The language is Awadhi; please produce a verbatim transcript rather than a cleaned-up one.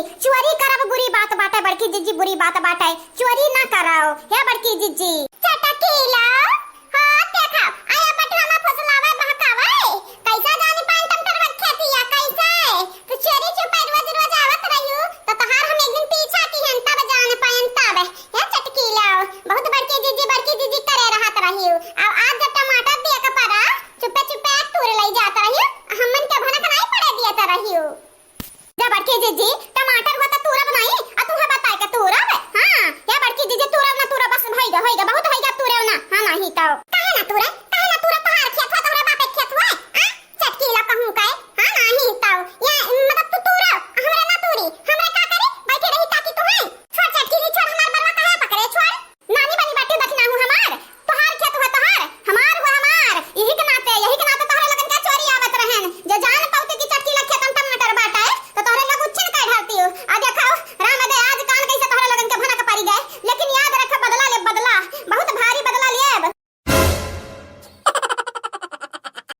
चोरी करब बुरी बात बाटे बड़की जिज्जी, बुरी बात बाटे, चोरी ना करौ। हे बड़की जिज्जी। चटकीला, हाँ देखा, आया बटुआ में फुसलावे बहकावे। कैसा जानी पाइन टमाटर खेतिया, कैसे? तो चोरी चुपे रोज रोज आवत रहियो, तो तोहार हम एक दिन पीछा किहन तब जान पायन तब। हे चटकीला, बहुत बड़की जिज्जी, बड़की जिज्जी करे रहत रहियो। अब आज जब टमाटर दिए के पड़ा, चुपे चुपे तूर लई जात रहियो, हमन के भनक नाई पड़े दियत रहियो। जा बड़की जिज्जी, टमाटर हुआ त तूरब नाई, आ तुहे बताए के तूरब? हाँ, या बड़की जिज्जी तूरब ना तूरब, बस होइगा, होइगा, बहुत होइगा तूरे ना, हाँ नाही तो। काहे ना तूरे?